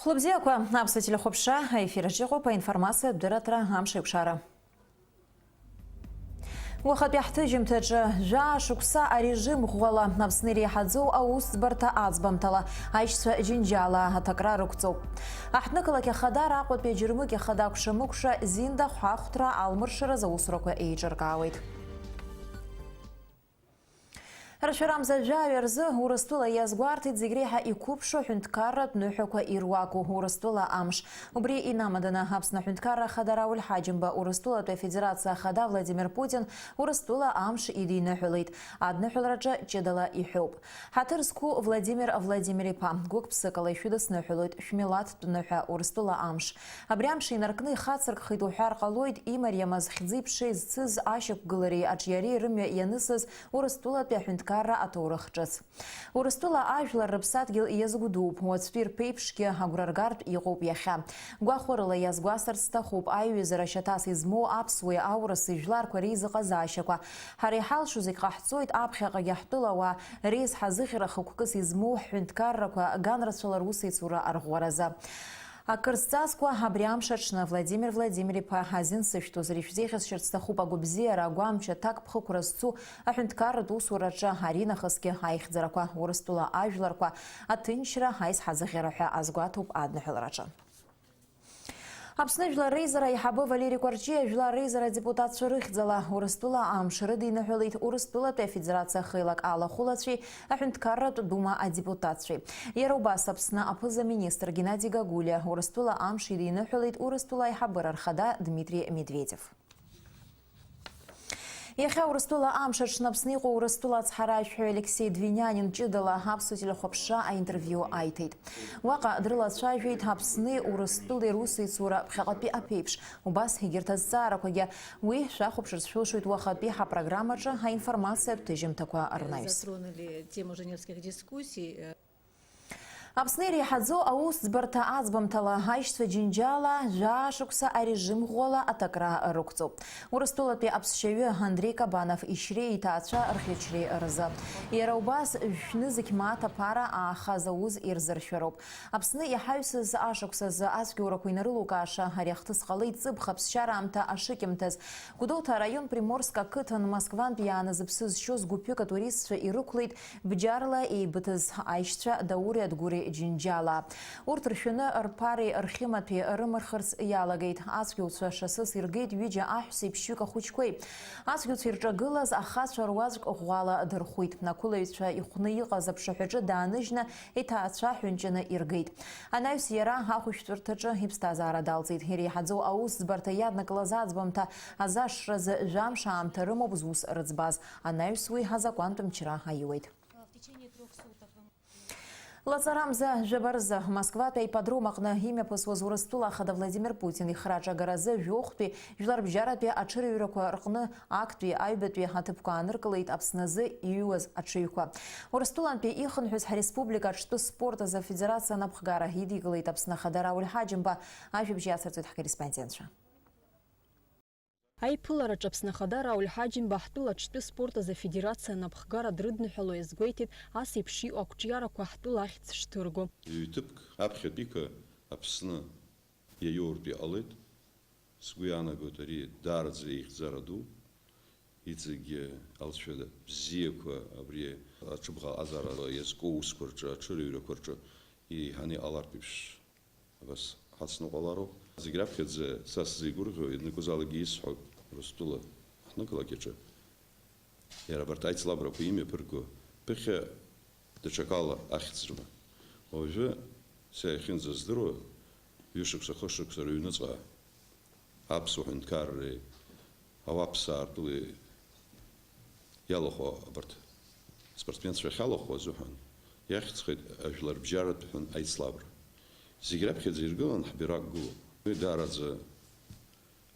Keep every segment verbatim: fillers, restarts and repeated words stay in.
Хәлыбзиақәа, аԥсуа телехәаԥшра аефир аҿы иҟоуп аинформациатә дырраҭара Амш еиқәшара. Уахатәи ҳҭыжьымҭаҿы, жәаа шықәса арежим ӷәӷәала Аԥсны иреиҳаӡоу аусӡбарҭа аӡбамҭала аишьцәа Џьынџьала аҭакра рықәҵоуп. Аҳҭнықалақь ахадара Аҟәатәи аџьармыкьа хада акәша-мыкәша Зинда хәаахәҭра алмыршараз аусурақәа еиҿыркаауеит. Рашәарамза жәаҩа рзы Урыстәыла иазгәарҭеит зегь реиҳа иқәыԥшу аҳәынҭқарратә ныҳәақәа ируаку Урыстәыла амш. Убри инамаданы Аԥсны Аҳәынҭқарра Ахада Рауль Ҳаџьымба Урыстәылатәи Афедерациа Ахада Владимир Путин Урыстәыла амш идиныҳәалеит. Адныҳәалраҿы ҷыдала иҳәоуп. Ҳаҭыр зқәу Владимир Владимир-иԥа, гәык-ԥсыкала ишәыдысныҳәалоит шәмилаҭтә ныҳәа Урыстәыла амш. Абри амш инаркны ихацыркхеит уҳәар ҟалоит, имариамыз хьӡи-ԥшеи зцыз ашьақәгылареи аҿиареи рымҩа ианысыз Урыстәылатәи аҳәынҭқарра аҭоурых ҿыц. Урыстәыла ажәлар рыԥсадгьыл иазгәдууп, уаҵәтәи рԥеиԥшгьы агәра ргартә иҟоуп иахьа. Гәахәарыла иазгәасҭарц сҭахуп аиҩызара шьаҭас измоу аԥсуеи аурыси жәларқәа реизыҟазаашьақәа. Ҳара иҳалшо зегь ҟаҳҵоит аԥхьаҟагьы ҳтәылауаа реизҳазыӷьара хықәкыс измоу ҳҳәынҭқаррақәа ганрацәала русеицура арӷәӷәаразы. Акыр зҵазкуа абри амш аҽны Владимир Владимир-иԥа азин сышәҭозар, ишәзеиӷьасшьарц сҭахуп агәабзиара, агәамч, аҭакԥхықәра зцу аҳәынҭқарратә усураҿы аринахысгьы аихьӡарақәа, Урыстәыла ажәларқәа, аҭынчра, аизҳазыӷьара ҳәа азгәаҭоуп адныҳәалараҿы. Аԥсны Жәлар Реизара аиҳабы Валери Кәарҷиа Жәлар Реизара адепутатцәа рыхьӡала Урыстәыла амш рыдиныҳәалеит Урыстәылатәи Афедерациа ахеилакаала ахәылацәеи Аҳәынҭқарратә Дума адепутатцәеи. Иара убас Аԥсны аԥыза-министр Геннади Гагулиа Урыстәыла амш идиныҳәалеит Урыстәыла аиҳабыра рхада Дмитрий Медведев. Иахьа Урыстәыла амш аҽны Аԥсны иҟоу Урыстәыла ацҳаражәҳәаҩ Алексеи Двинянин ҷыдала аԥсуа телехәаԥшра аинтервиу аиҭеит. Уаҟа дрылацәажәеит Аԥсни Урыстәылеи русеицура ԥхьаҟатәи аԥеиԥш, убас егьырҭ азҵаарақәагьы. Уи шәахәаԥшырц шәылшоит уахатәи ҳапрограммаҿы аинформациатә ҭыжьымҭақәа рнаҩс. Затронули тему женевских дискуссий. Аԥсны иреиҳаӡоу аусӡбарҭа аӡбамҭала аишьцәа Џьынџьала жәаа шықәса арежим ӷәӷәала аҭакра рықәҵоуп. Урыстәылатәи аԥсшьаҩы Андреи Кабанов ишьреи иҭаацәа рӷьычреи рзы. Иара убас, жәнызқь мааҭ аԥара аахаз ауз ирзыршәароуп. Аԥсны иҳаҩсыз ашықәсазы ацәгьоурақәа инарылукааша ари ахҭыс ҟалеит ҵыԥх аԥсшьара аамҭа ашыкьымҭаз. Гәдоуҭа араион Приморск ақыҭан Москвантә иааны зыԥсы зшьоз гәыԥҩык атуристцәа ирықәлеит бџьарла еибыҭаз аишьцәа Даури Адгәыри Џьынџьала. Урҭ ршәаны рԥареи рхьымаҭәеи рымырхырц иалагеит. Ацәгьоуцәа шасыс иргеит ҩыџьа аҳәсеи ԥшьҩык ахәыҷқәеи. Ацәгьоуцәа ирҿагылаз ахацәа руаӡәк ӷәӷәала дырхәит. Ақәылаҩцәа ихәны иҟаз аԥшаҳәаҿы дааныжьны, иҭаацәа ҳәынҷаны иргеит. Анаҩс иара ахәышәтәырҭаҿы иԥсҭазаара далҵит. Иреиҳаӡоу аусӡбарҭа иаднакылаз аӡбамҭа азашшразы жәамш аамҭа рымоуп зус рыӡбаз. Анаҩс уи азакәантә мчра аиуеит. Лаҵарамза жәаба рзы Москватәи аипподром аҟны имҩаԥысуаз Урыстәыла Ахада Владимир Путин ихраҿы агаразы жәохәтәи жәларбжьаратәи аҽырыҩрақәа рҟны актәи, аҩбатәи аҭыԥқәа ааныркылеит Аԥсны азы иҩуаз аҽыҩқәа. Урыстәылантәи ихынҳәыз ҳреспублика аҽтәы спорт азы афедерациа анапхгара идикылеит Аԥсны Ахада Рауль Ҳаџьымба. Ажәабжь иацырҵоит ҳкорреспондентцәа. Аиԥылараҿы Аԥсны Ахада Рауль Ҳаџьымба ҳтәыла аҽтәы спорт азы афедерациа анапхгара дрыдныҳәало иазгәеиҭеит, ас еиԥш иҟоу ақәҿиарақәа ҳтәыла ахьӡ шҭырго. Ҩ-ҭыԥк аԥхьатәиқәа Аԥсны иаиоуртә иҟалеит. Сгәы иаанагоит, ари даараӡа еихьӡара ду, иҵегьгьы алҵшәа бзиақәа абри аҽыбӷаҟазаара иазку аусқәа рҿы, аҽырыҩрақәа рҿы еиҳаны иҟалартә еиԥш, абас ҳацныҟәалароуп. Зегь раԥхьаӡа са сзеигәырӷьо, ианакәызаалакгьы исҳәоит, Урыстәыла ҳнықалақь аҿы иара абарҭ аицлабрақәа имҩаԥырго ԥыхьа даҽакала ахьӡ рыман. Уажәы, са иахьынӡаздыруа, ҩышықәса, хышықәса рыҩныҵҟа аԥсуа ҳәынҭқарреи ауаԥсаартәылеи иалахәу абарҭ спортсменцәа ахьалахәу азыҳәан иахьӡхеит ажәларбжьаратә ҳәын аицлабра. Зегь раԥхьаӡа иргылан ҳбираҟ гылоуп. Уи даараӡа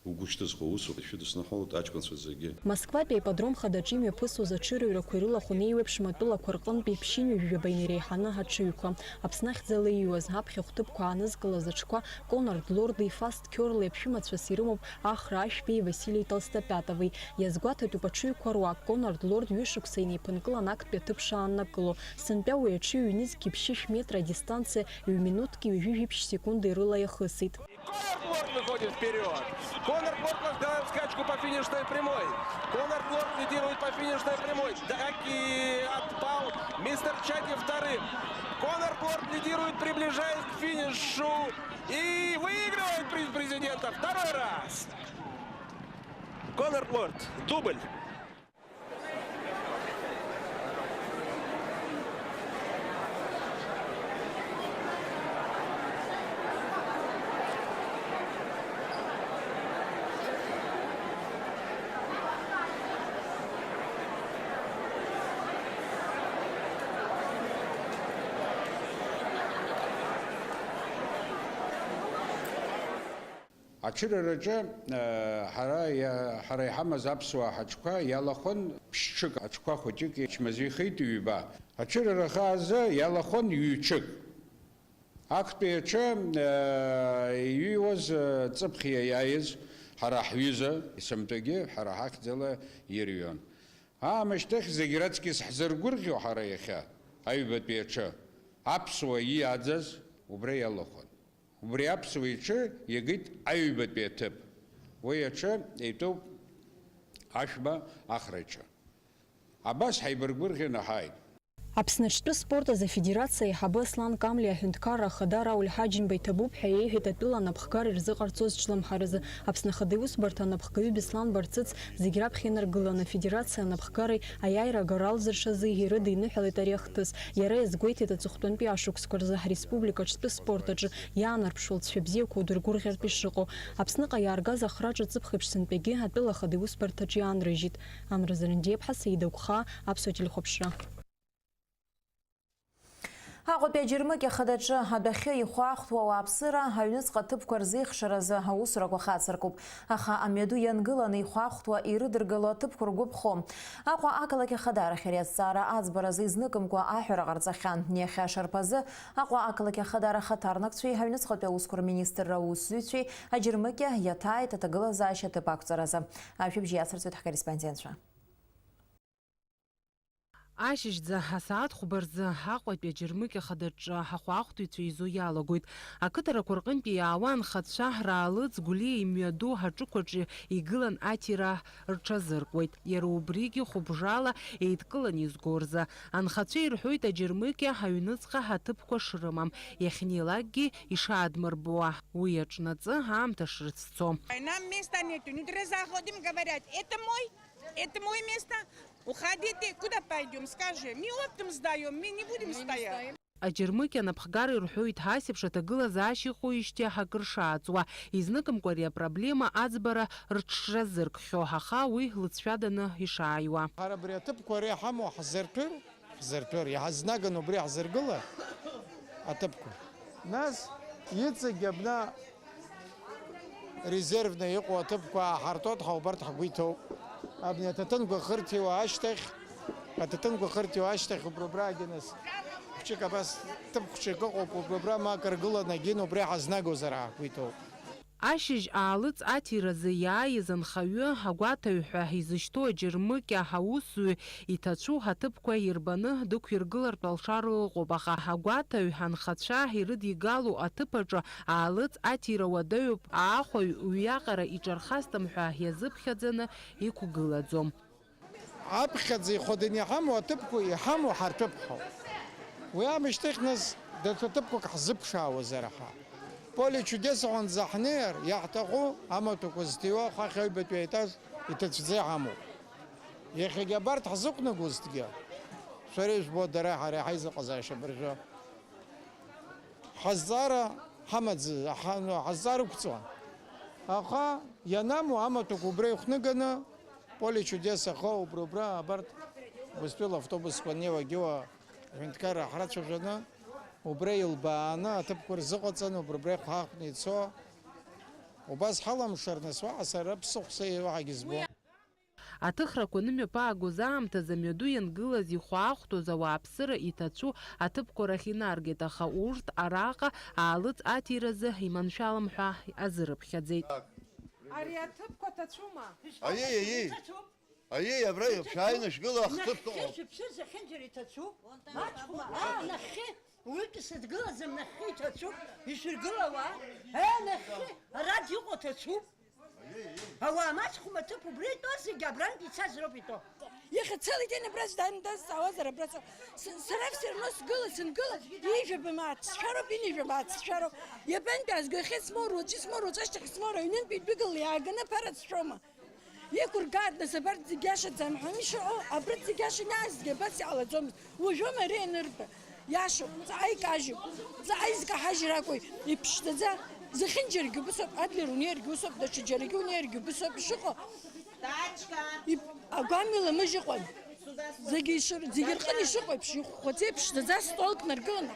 Угәы шьҭызхуа усура шәыдысныҳәалоит аҷкәынцәа зегьы. Москватәи аипподром хадаҿ имҩаԥысуаз аҽырыҩрақәа ирылахәны еиуеиԥшым атәылақәа рҟынтәи ԥшьынҩажәи жәаба инеиреиҳаны аҽыҩқәа. Аԥсны ахьӡала ииуаз, аԥхьахә ҭыԥқәа аанызкылаз аҽқәа Конрад Лорди, Фаст Кёрли аԥшәымацәас ирымоуп Ахра Ашәбеи Василий Толстопятови. Иазгәаҭатәуп аҽыҩқәа руак. Конрад Лорд ҩышықәса инеиԥынкылан актәи аҭыԥ шааннакыло. Сынтәа уи аҽыҩ ҩнызқьи ԥшьышә метра адистанциа ҩ-минуҭки ҩажәи жәиԥшь секундеи рыла иахысит. Конрад Лорд выходит вперед. Конрад Лорд возглавил скачку по финишной прямой. Конрад Лорд лидирует по финишной прямой. Драки отпал. Мистер Чаки вторым. Конрад Лорд лидирует, приближаясь к финишу. И выигрывает приз президента второй раз. Конрад Лорд. Дубль. Аҽырҩраҿы, э, ҳара иа-, ҳара иҳамаз аԥсуаа ҳаҽқәа иалахәын ԥшьҽык, аҽқәа хәыҷык ичмазаҩхеит ҩба. Аҽырҩра хаа азы иалахәын ҩ-ҽык. Актәи аҽы, э, иҩуаз, э, ҵыԥх иаиааиз ҳара ҳҩыза, есымтәгьы ҳара ҳахьӡала ирҩуан. Аамышьҭахь зегь раҵкьыс ҳзыргәырӷьо ҳара иахьа, аҩбатәи аҽы, аԥсуа ииааӡаз убра иалахәын. Убри аԥсуа иҽы иагеит аҩбатәи аҭыԥ. Уи аҽы итәуп Ашәба Ахра иҽы. Абас ҳаибаргәырӷьаны ҳааит. Аԥсны аҽтәы спорт азы афедерациа аиҳабы Аслан Камлиа аҳәынҭқарра ахада Рауль Ҳаџьымба иҭабуп ҳәа иеиҳәеит атәыла анапхгара ирзыҟарҵоз ҿлымҳаразы. Аԥсны Ахада Иусбарҭа анапхгаҩы Беслан Барцыц зегь раԥхьа инаргыланы, афедерациа анапхгареи аиааира агара алзыршази ирыдиныҳәалеит ари ахҭыс. Иара иазгәеиҭеит аҵыхәтәантәи ашықәсқәа рзы ҳреспублика аҽтәы спорт аҿы иаанарԥшуа алҵшәа бзиақәа удыргәырӷьартә ишыҟоу. Аԥсныҟа иааргаз ахраҿы ҵыԥх еиԥш сынтәагьы атәыла Ахада Иусбарҭаҿы иаанрыжьит. Амра Зарандиаԥҳа, Саида Гәхаа, Аԥсуа телехәаԥшра. Аҟәатәи аџьармыкьа хадаҿы адәахьы ихәаахәҭуа ауааԥсыра аҩныҵҟа аҭыԥқәа рзеихшаразы аусурақәа хацыркуп. Аха амҩаду иангыланы ихәаахәҭуа ирыдыргало аҭыԥқәа ргәаԥхом. Аҟәа ақалақь ахадарахь ари азҵаара аӡбаразы изныкымкәа аҳәара ҟарҵахьан. Иахьа ашарԥазы Аҟәа ақалақь ахадара ахаҭарнакцәеи аҩныҵҟатәи аусқәа рминистрра аусзуҩцәеи аџьармыкьа иаҭааит аҭагылазаашьа аҭыԥ ақәҵаразы. Ажәабжь иацырҵоит ҳкорреспондентцәа. Ашьыжьӡа асааҭ хәба рзы Аҟәатәи аџьармыкьа хадаҿы ҳахәаахәҭыҩцәа еизо иалагоит. Ақыҭарақәа рҟынтәи иаауа анхацәа Раалыҵ, Гәлиа имҩаду аҿықәаҿы игылан аҭира рҽазыркуеит. Иара убригьы хәыбжала еидкылан изго рзы. Анхацәа ирҳәоит аџьармыкьа аҩныҵҟа аҭыԥқәа шрымам. Иахьнеилакгьы ишаадмырбуа, уи аҿнаҵы аамҭа шрыцәцо. Нам места нету. Ну, заходим, говорят, это мой, это мой место. Уходите, куда пойдем, скажи. Мы оптом сдаем, мы не будем стоять. Аџьармыкьа анапхгара ирҳәоит, ҳасеиԥш аҭагылазаашьа иҟоуижьҭеи акыр шааҵуа. Изныкымкәа ари апроблема аӡбара рҽшазыркхьоу, аха уи лыҵшәаданы ишааиуа. Ҳара абри аҭыԥқәа ара иҳамоу ҳзырҭәыр, ҳзырҭәыр, иҳазнаганы убри ҳзыргыла аҭыԥқәа. Нас иҵегь абна резервны иҟоу аҭыԥқәа ааҳартуеит ҳәа убарҭ ҳгәы иҭоуп. Абни аҭаҭынқәа хырҭиуа ашьҭахь, аҭаҭынқәа хырҭиуа ашьҭахь убри убраагьы нас хәҷык абас ҭыԥ хәҷык ыҟоуп, убри убра ма акыр гыланы агьын убри ҳазнагозар ҳгәы иҭоуп. Ашьыжь аалыҵ аҭиразы иааиз анхаҩы, агәаҭаҩ ҳәа изышьҭоу аџьармыкьа аусзуҩ иҭацәу ҳаҭыԥқәа ирбаны дықәиргылартә алшара ыҟоуп, аха агәаҭаҩ анхацәа ирыдигалоу аҭыԥ аҿы аалыҵ аҭира уадаҩуп, аахәаҩ уиаҟара иҿархасҭам ҳәа иазыԥхьаӡаны иқәгылаӡом. Аԥхьаӡа ихәаданы иҳамоу аҭыԥқәа иҳамоу ҳарҭыԥҳауп. Уи аамышьҭахь нас даҽа ҭыԥқәак ҳзыԥшаауазар ҳәа. Поле чудес аҟынӡа ҳнеир, иаҳҭаху амаҭәақәа зҭиуа ахәахь аҩбатәи аетаж иҭацәӡа иҳамоуп. Иахьагьы абарҭ ҳзықәнагозҭгьы, шәара ижәбо, дара ҳара иҳаизыҟазаашьа абыржәы. Ҳазҵаара ҳамаӡ-, ҳа-, ҳазҵаара ықәҵуан. Аха ианаму амаҭәақәа убра ихәныганы, поле чудес ахы убра, убра, абарҭ Урыстәыла автобусқәа неиуа-геиуа аҳәынҭқарра ҳрацәажәаны, убра илбааны аҭыԥқәа рзыҟаҵаны, убра, убра ихәаахәны ицо, Убас ҳаламшар, нас уаҟа сара ԥсыхәса уаҳагьы збом. Аҭыхрақәа нымҩаԥаагоз аамҭазы амҩаду иангылаз ихәаахәҭоз ауааԥсыра иҭацәу аҭыԥқәа рахь инаргеит, аха урҭ араҟа аалыҵ аҭиразы иманшәалам ҳәа азырыԥхьаӡеит. Ари аҭыԥқәа ҭацәума? Аиеи, аиеи. Аиеи, абра шәааины шәгыла, ахҭыԥ ыҟоуп. Нахьхьи шәыԥсы зехьынџьара иҭацәу? Мап, аа, нахьхьи. Уаҩытәы сыдгылаӡам, нахьхьи иҭацәуп, ишәыргылауа? Ыы, нахьхьи, арантә иҟоу ҭацәуп. Ауаа мацхәым аҭыԥ убра итәоу зегьы абрантә ицаз роуп итәоу. Иахьа цалеит ани абра зда-, дазҵаауазар абра ца-, с-, сара все равно сгыла, сынгыла, ижәаба мааҭ сшәароуп, ини жәаба мааҭ сшәароуп. Иабантәи аазго, иахьа смоур, уаҵәы смоур, уаҵәашьҭахь смоур, аҩнынтә идәықәланы иааганы аԥара сшәома? Иқәыргааит, нас, абарҭ зегь иашаӡам ҳәа ишыҟоу, абарҭ зегь иашаны иаазгьы абас иҟалаӡомызт. Уажәоума ари анырба? Иашоуп, ҵаҟа икажьуп, ҵаҟа изкаҳажьыр акәу, иԥшӡаӡа. Зехьынџьарагьы убысоуп, Адлер унеиргьы усоуп, даҽа џьарагьы унеиргьы убысоуп ишыҟоу. Тачка. Иб-, агәамҩа ламыжь ыҟан. Зегьы ишыр-, зегьы рҟын ишыҟоу еиԥш, ихәхәаӡа иԥшӡаӡа столк наргыланы,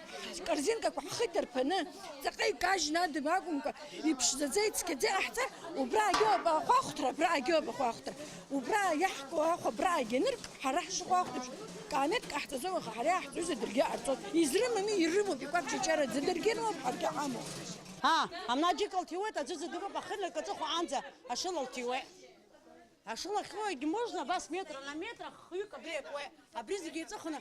корзинкақәа ҳхы иҭарԥаны, ҵаҟа икажьны адым акәымкәа, иԥшӡаӡа, ицқьаӡа иҟаҳҵар, убраагьы ауп ахәаахәҭра, абраагьы ауп ахәаахәҭра. Убра иаҳку ахәа абраагьы анырк, ҳара ҳшыхәаахәҭеиԥш, каамеҭк ҟаҳҵаӡом, аха ҳара иаҳҵози даргьы ҟарҵоит. Изрымами, ирымоуп, икәаԥ-чачараӡа даргьы ирымоуп, ҳаргьы ҳамоуп. Аа, амнаџьыка лҭиуеит, аӡәы зыдыруп, ахы лкаҵыхәаанӡа ашыла лҭиуеит. Ашыла ахьоугьы можно, абас метра на метра хҩык абри иакуеит. Абри зегьы еиҵыхны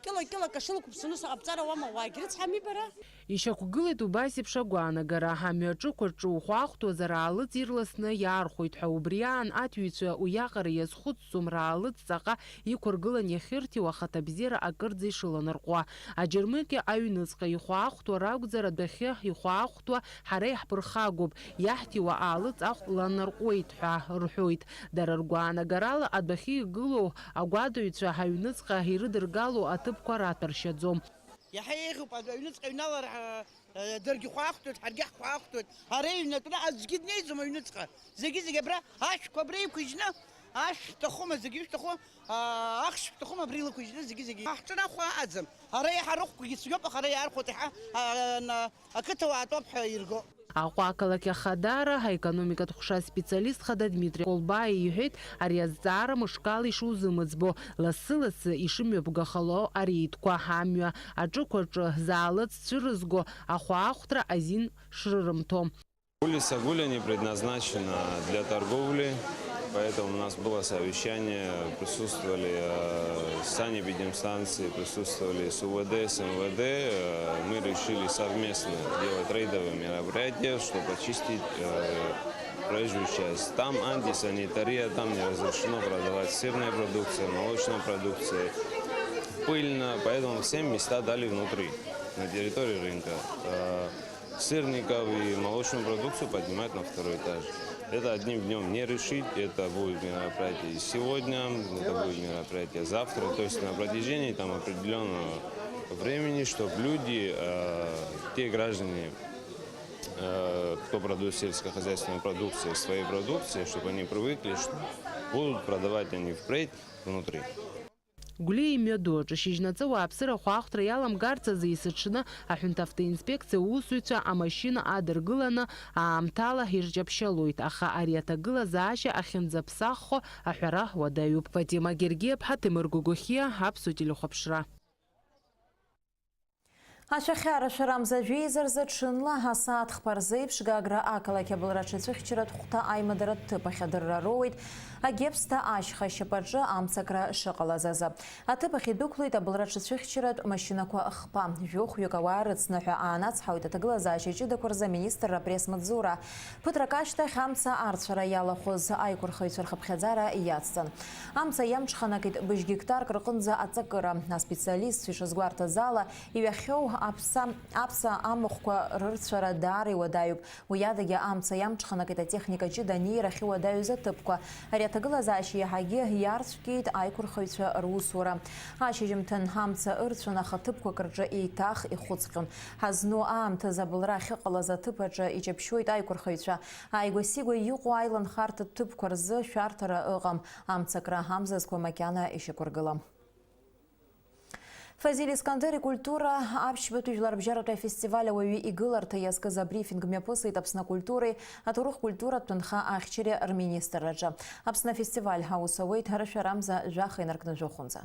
кьыла-кьыла кашылақәа ԥсаны саҟаԥҵар ауама, уаагь рыцҳами бара? Ишьақәгылеит убас еиԥш агәаанагара, амҩаҿықәа рҿы ухәаахәҭуазар аалыҵ ирласны иаархәоит ҳәа, убри аан аҭҩҩцәа уиаҟара иазхәыцӡом раалыҵ ҵаҟа иқәыргылан иахьырҭиуа ахаҭабзиара акырӡа ишыланарҟәуа. Аџьармыкьа аҩныҵҟа ихәаахәҭуа ракәзар, адәахьы ихәаахәҭуа ҳара иаҳԥырхагоуп, иаҳҭиуа аалыҵ ахә ланарҟәуеит ҳәа рҳәоит. Дара ргәаанагарала, адәахьы игылоу агәадаҩцәа аҩныҵҟа ирыдыргало аҭыԥқәа раҭәаршьаӡом. Иаҳа еиӷьуп аҩныҵҟа аҩналара, ҳа, ҳа, даргьы хәаахәҭоит, ҳаргьы ҳхәаахәҭоит. Ара иҩнатәны аӡәгьы днеиӡом аҩныҵҟа. Зегьы-зегьы абра ашәқәа абра иқәыжьны, ашә шәҭахума, зегьы ишәҭаху, аа, ахш шәҭахума абра илықәыжьны, зегьы-зегьы. Ҳаҳҿынахуа аӡам. Ара иаҳа рыхәқәагьы цәгьоуп, аха ара иаархәоит иаҳа, ана, ақыҭауаа атәоуп ҳәа ирго. Аҟәа ақалақь Ахадара аекономикатә ҟәша специалист хада Дмитри Колбаа иҳәеит, ари азҵаара мышкала ишузымыӡбо, лассы-лассы ишымҩаԥгахало ареидқәа, амҩа аҿықәа рҿы заалыҵ цәырызго ахәаахәҭра азин шрырымҭо. Улица Гуля не предназначена для торговли, поэтому у нас было совещание, присутствовали, э, санэпидемстанции, присутствовали с УВД, с МВД. Э, мы решили совместно делать рейдовые мероприятия, чтобы очистить, э, проезжую часть. Там антисанитария, там не разрешено продавать сырная продукция, молочная продукция. Пыльно, поэтому всем места дали внутри, на территории рынка. Э, сырников и молочную продукцию поднимают на второй этаж. Это одним днём не решить, это будет мероприятие и сегодня, это будет мероприятие завтра, то есть на протяжении там определённого времени, чтоб люди, э, те граждане, э, кто продают сельскохозяйственную продукцию, своей продукции, чтоб они привыкли, что будут продавать они впредь внутри. Гәлиа имҩаду аҿы шьыжьнаҵы ауааԥсыра ахәаахәҭра иаламгарц азы есыҽны аҳәынҭавтоинспекциа аусзуҩцәа амашьына адыргыланы аамҭала ирҷаԥшьалоит, аха ари аҭагылазаашьа ахьынӡаԥсаххо аҳәара уадаҩуп. Фатима Гергиаԥҳа, Ҭемыр Гогохиа, Аԥсуа телехәаԥшра. Ашәахьара шәарамза жәеиза рзы ҽынла асааҭ хԥа рзы еиԥш Гагра ақалақь абылра аҽацәыхьчаратә хәҭа аимадаратә ҭыԥ ахь адырра роуеит Агьеԥсҭа ашьха ашьапаҿы амцакра шыҟалаз азы. Аҭыԥ ахь идәықәлеит абылра аҽацәыхьчаратә машьынақәа хԥа, жәохәҩык ауаа рыцныҳәа аанацҳауеит аҭагылазаашьа ҷыдақәа рзы аминистрра апресс-маҵзура. Ԥыҭрак ашьҭахь амца арцәара иалахәыз аиқәырхаҩцәа рхыԥхьаӡара иацҵан. Амца иамҽханакит быжь гектарк рҟынӡа аҵакыра. Аспециалистцәа ишазгәарҭаз ала, иҩахьоу аԥса, аԥса амахәқәа рырцәара даара иуадаҩуп. Уи адагьы амца иамҽханакит атехника ҷыда анеира ахьуадаҩыз аҭыԥқәа. Ари аҭагылазаашьа иаҳагьы иарцәгьеит аиқәырхаҩцәа русура. Ашьыжьымҭан амца ырцәан, аха ҭыԥқәак рҿы еиҭах ихәыцхьан. Ҳазну аамҭазы абылра ахьыҟалаз аҭыԥ аҿы иҷаԥшьоит аиқәырхаҩцәа. Ааигәа-сигәа иҟоу аиланхарҭатә ҭыԥқәа рзы шәарҭара ыҟам, амцакра амзазқәа макьана ишьақәыргылам. Фазиль Искандер икультура аԥшьбатәи жәларбжьаратәи афестиваль ауаҩы игыларҭа иазкыз абрифинг мҩаԥысит Аԥсны акультуреи аҭоурых-культуратә ҭынха ахьчареи рминистрраҿы. Аԥсны афестиваль аус ауеит рышәарамза жәаха инаркны жәохәынӡа.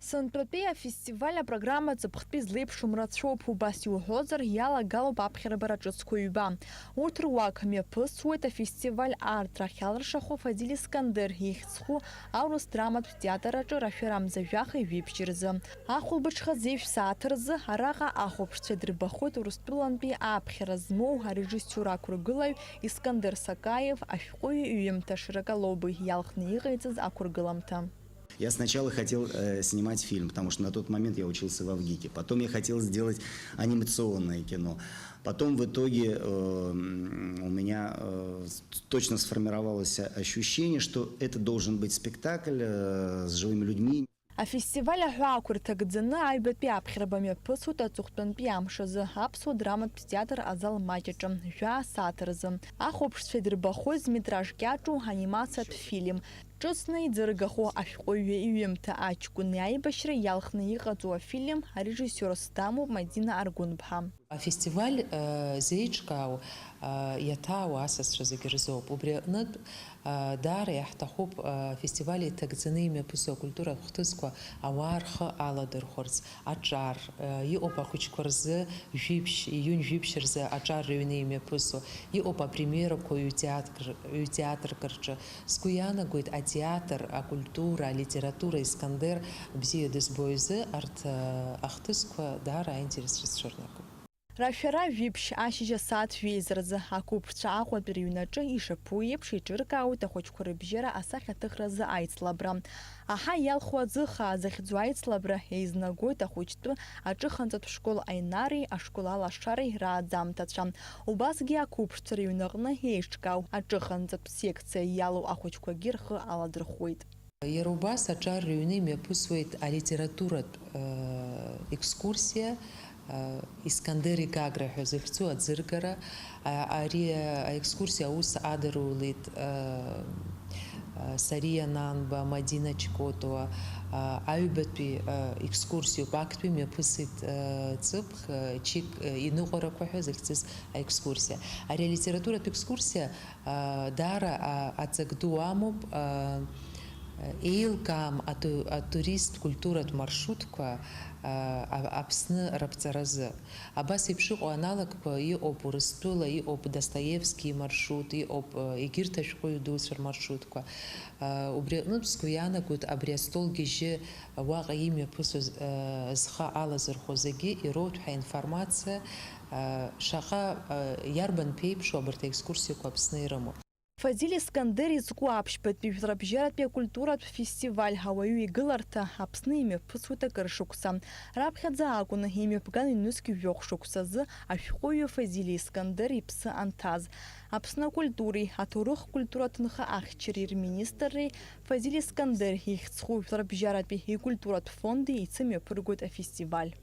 Сынтәатәи афестиваль апрограмма ҵыԥхтәи злеиԥшым рацәоуп, убас иуҳәозар, иалагалоуп аԥхьарбара ҿыцқәа ҩба. Урҭ руак мҩаԥысуеит афестиваль арҭ рахьалыршахо Фазиль Искандер ихьӡ зху аурыс драматә театр аҿы рашәарамза жәаха ҩажәи жәибжь рзы. Ахәылбыҽха зежә сааҭ рзы араҟа ахәаԥшцәа идырбахоит Урыстәылантәи аԥхьара змоу арежиссиор ақәыргылаҩ Искандер Сакаев ашәҟәыҩҩы иҩымҭа Широко-Лобы иалхны иҟаиҵаз ақәыргыламҭа. Я сначала хотел, э, снимать фильм, потому что на тот момент я учился в ВГИКе. Потом я хотел сделать анимационное кино. Потом в итоге, э, м, у меня, э, с-, точно сформировалось ощущение, что это должен быть спектакль, э, с живыми людьми. Афестиваль аҳәаақәа рҭагӡаны аҩбатәи аԥхьарба мҩаԥысуеит аҵыхәтәантәи амш азы Аԥсуа драматә театр азал маҷ аҿы, жәаа сааҭ рзы. Ахәаԥшцәа идырбахоит зметраж кьаҿу анимациатә фильм. Ҿыцны иӡыргахо ашәҟәыҩҩы иҩымҭа аҷкәыни аибашьра иалхны иҟаҵоу афильм арежиссиорс дамоуп Мадина Аргәынԥҳа. Афестиваль, э, зеиҿкаау, э, иаҭаау асасцәа зегьы рзоуп. Убри аҟнытә, э, даара иаҳҭахуп, э, афестиваль иҭагӡаны имҩаԥысуа акультуратә хҭысқәа ауаа рхы аладырхәырц, аҿар, э, иҟоуп ахәыҷқәа рзы жәибжь, июнь жәибжь рзы аҿар рыҩны имҩаԥысуа, иҟоуп апремиерақәа ҩ-театр-, ҩ-театрк рҿы. Сгәы иаанагоит, атеатр, акультура, алитература Искандер бзиа дызбо изы арҭ, э, ахҭысқәа даара аинтерес рыцәырнагоит. Рашәара жәибжь ашьыжь асааҭ жәеиза рзы ақәыԥшцәа Аҟәатәи рыҩнаҿы ишаԥу еиԥш еиҿыркаауеит ахәыҷқәа рыбжьара асахьаҭыхразы аицлабра. Аҳа иалху аӡы хаа захьӡу аицлабра еизнагоит ахәыҷтәы аҿыханҵатә школ Аинареи ашкол алашареи рааӡамҭацәа. Убасгьы ақәыԥшцәа рыҩнаҟны еиҿкаау аҿыханҵатә секциа иалоу ахәыҷқәагьы рхы аладырхәуеит. Иара убас аҿар рыҩны имҩаԥысуеит алитературатә, э, екскурсиа, э, Искандер игагра ҳәа зыхьӡу аӡыргара. А, ари, э, аекскурсиа аус адырулеит, э, э, Сариа Нанба, Мадина Чкотова, а, аҩбатәи, э, екскурсиоуп, актәи мҩаԥысит, э, ҵыԥх, э, чик, э, иныҟәарақәа ҳәа зыхьӡыз аекскурсиа. Ари алитературатә екскурсиа, э, даара, а, аҵак ду амоуп, э, еилкаам ату-, атуристтә культуратә маршрутқәа, а, а, Аԥсны раԥҵаразы. Абас еиԥш иҟоу аналогқәа иҟоуп Урыстәыла, иҟоуп Достоевски имаршрут, иҟоуп, э, егьырҭ ашәҟәыҩҩы дуцәа рмаршрутқәа. Э, убри аҟнытә сгәы иаанагоит абри астол гьежьы уаҟа имҩаԥысуаз, э, зхы алазырхәо зегьы ироут ҳәа информациа, э, шаҟа, э, иарбан ԥеиԥшу абарҭ аекскурсиақәа Аԥсны ирымоу. Фазиль Искандер изку аԥшьбатәи жәларбжьаратәи акультуратә фестиваль ауаҩы игыларҭа Аԥсны имҩаԥысуеит акыр шықәса. Раԥхьаӡа акәын, имҩаԥган ҩнызқь жәохә шықәсазы ашәҟәыҩҩы Фазиль Искандер иԥсы анҭаз. Аԥсны акультуреи аҭоурых-культура ҭынха ахьчареи рминистрреи Фазиль Искандер ихьӡ зху жәларбжьаратәи икультуратә фонди еицымҩаԥыргоит афестиваль.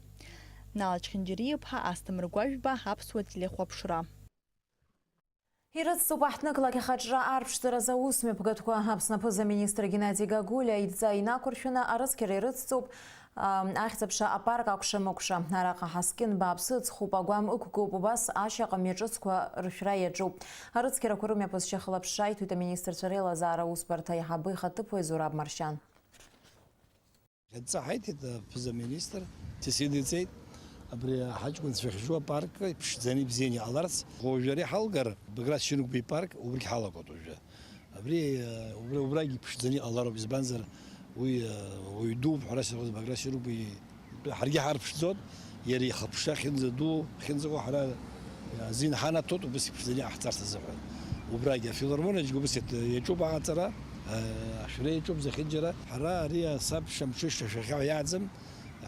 Нала Чхинџьариа-иԥҳа, Асҭамыр Гәажәба, Аԥсуа телехәаԥшра. Ирыцуп аҳҭнықалақь ахаҿра арԥшӡаразы аусмҩаԥгатәқәа. Аԥсны аԥыза-министр Геннади Гагулиа идҵа инақәыршәаны арыцқьара ирыцҵоуп, а, Ахьӡ-аԥша апарк акәша-мыкәша. Араҟа ҳаскьын бааԥсы ыҵхуп, агәам ықәгоуп, убас ашьаҟа мҩаҿыцқәа ршәра иаҿуп. Арыцқьарақәа рымҩаԥысшьа ахылаԥшра аиҭоит аминистрцәа реилазаара аусбарҭа аиҳабы ихаҭыԥуаҩ Зураб Маршьан. Адҵа ҳаиҭеит аԥыза-министр, ҭесидиҵеит, абри ҳаҷкәынцәа ахьжу апарк иԥшӡаны ибзианы иҟаларц. Уажәы ари ҳалгар, Баграт Шьынқәба ипарк убригь ҳалагоит уажәы. Абри, убри, убрагь иԥшӡаны иҟалароуп, избанзар, уи, уаҩ дууп ҳәа расҳәоз Баграт Шьынқәба и-, ҳаргьы ҳарԥшӡоит, иара ихыԥша хьынӡа ду, хьынӡаго ҳара азин ҳанаҭоит, убыс иԥшӡаны иҟаҳҵарц азыҳәан. Убрагь афилармониаҿгьы убыс иаҿуп аҟаҵара, ашәра иаҿуп зехьынџьара. Ҳара ари асабша мҽышьҭа шәахьа иааӡам,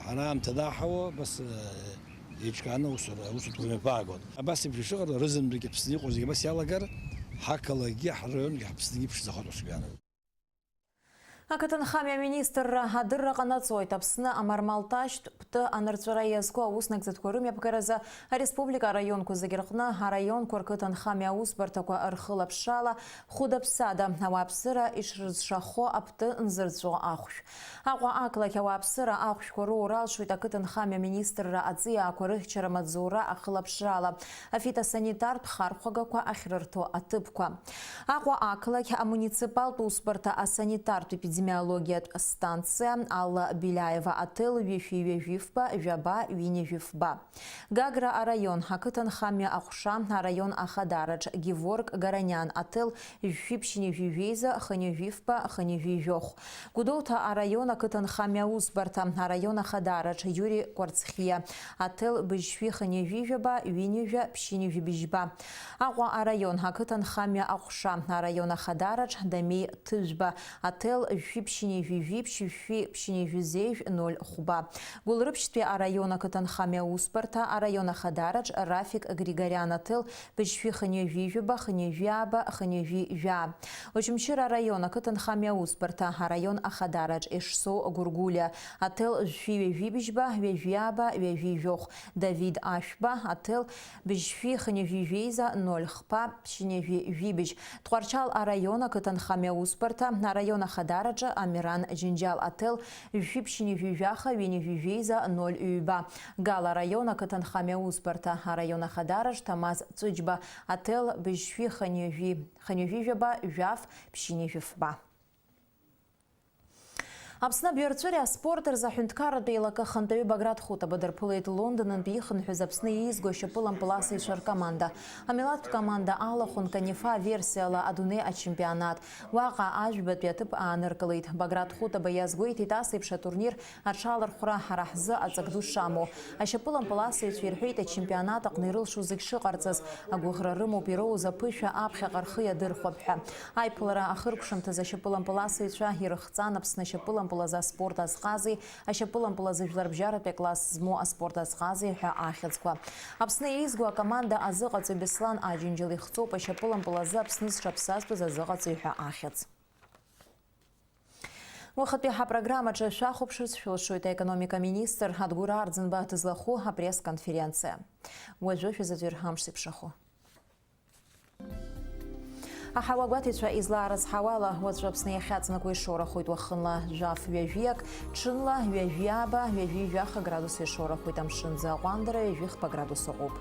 ҳара аамҭа даҳауа, абас, еиҿкааны аусура, аусутәқәа мҩаԥаагон. Абас еиԥш ишыҟало, рызынтәык иԥсны иҟоу зегьы абас иалагар, ҳақалақьгьы, ҳраионгьы, ҳаԥсныгьы ԥшӡахоит ус гәаанагоит. Ақыҭанхамҩа аминистрра адырра ҟанаҵоит Аԥсны амармалташьтә птәы анырҵәара иазку ауснагӡатәқәа рымҩаԥгаразы ареспублика араионқәа зегьы рҟны араионқәа рқыҭанхамҩа аусбарҭақәа рхылаԥшрала хәыда-ԥсада ауааԥсыра ишрызшахо аптәы нзырҵәо ахәшә. Аҟәа ақалақь ауааԥсыра ахәшәқәа роура алшоит ақыҭанхамҩа аминистрра аҵиаақәа рыхьчара маҵзура ахылаԥшрала афитосанитартә хархәагақәа ахьрырҭо аҭыԥқәа. Аҟәа ақалақь амуниципалтә усбарҭа асанитартә-епидемиологиатә станциа, Алла Беляева аҭел, ҩышәи ҩажәи фба, жәаба, ҩынҩажәи фба. Гагра араион, ақыҭанхамҩа аҟәша, араион ахадараҿ Геворг Гараниан аҭел, жәшәи ԥшьынҩажәи жәеиза, хынҩажәи фба, хынҩажәи жәохә. Гәдоуҭа араион ақыҭанхамҩа аусбарҭа, араион ахадараҿ Иури Кәарцхиа аҭел, быжьшәи хынҩажәи жәаба, ҩынҩажәа, ԥшьынҩажәи быжьба. Аҟәа араион ақыҭанхамҩа аҟәша, араион ахадараҿ Дамеи Ҭыжәба аҭел, жәшәи ԥшьынҩажәи жәиԥшь, жәшәи ԥшьынҩажәи зеижә, ноль хәба. Гәылрыԥшьтәи араион ақыҭанхамҩа аусбарҭа, араион ахадараҿ Рафик Григориан аҭел, быжьшәи хынҩажәи жәаба, хынҩажәи ааба, хынҩажәи жәаа. Очамчыра араион ақыҭанхамҩа аусбарҭа, араион ахадараҿ Ешсоу Гәыргәлиа аҭел, жәшәи ҩажәи быжьба, ҩажәи ааба, ҩажәи жәохә. Давид Ашәба аҭел, быжьшәи хынҩажәи жәеиза, ноль хԥа, ԥшьынҩажәи жәибжь. Тҟәарчал араион ақыҭанхамҩа аусбарҭа, араион ахадараҿы Амиран Џьынџьал аҭел, жәшәи ԥшьынҩажәи жәаха, ҩынҩажәи жәеиза, ноль ҩба. Гала араион ақыҭанхамҩа аусбарҭа, араион ахадараҿ Ҭамаз Ҵәыџьба аҭел, быжьшәи хынҩажәи, хынҩажәи жәаба, жәаф, ԥшьынҩажәи фба. Аԥсны абҩарҵәыреи аспорти рзы аҳәынҭқарратә еилакы ахантәаҩы Баграт Хутаба дырԥылеит Лондонынтә ихынҳәыз Аԥсны еизго ашьапылампыл асыҩцәа ркоманда. Амилаҭтә команда алахәын Канифа аверсиала адунеи ачемпионат. Уаҟа ажәбатәи аҭыԥ ааныркылеит. Баграт Хутаба иазгәеиҭеит, ас еиԥш атурнир аҽалархәра ҳара ҳзы аҵак ду шамоу. Ашьапылампыл асыҩцәа ирҳәеит, ачемпионат аҟны ирылшо зегь шыҟарҵаз, агәыӷра рымоуп ироуз аԥышәа аԥхьаҟа рхы иадырхәап ҳәа. Аиԥылара ахыркәшамҭазы ашьапылампыл асыҩцәа ирыхҵан Аԥсны ашьапылампыл азы аспорт азҟази ашьапылампыл азы жәларбжьаратәи акласс змоу аспорт азҟази ҳәа ахьӡқәа. Аԥсны еизго акоманда азыҟаҵаҩ Беслан Аџьынџьал ихҵоуп ашьапылампыл азы Аԥсны зҽаԥсазтәыз азыҟаҵаҩ ҳәа ахьӡ. Уахатәи ҳапрограммаҿы шәахәаԥшырц шәылшоит аекономика министр Адгәыр Арӡынба дызлахәу апресс-конференциа. Уажәы шәазыӡырҩ амш зеиԥшрахо. Аҳауа гәаҭеицәа излаарыцҳауала, уаҵәы Аԥсны иахьаҵанакуа ишоурахоит уахынла жәаф ҩажәиак, ҽынла ҩажәи ааба, ҩажәи жәаха градус ишоурахоит, амшын аӡы аҟәандара ҩажәи хԥа градус ыҟоуп.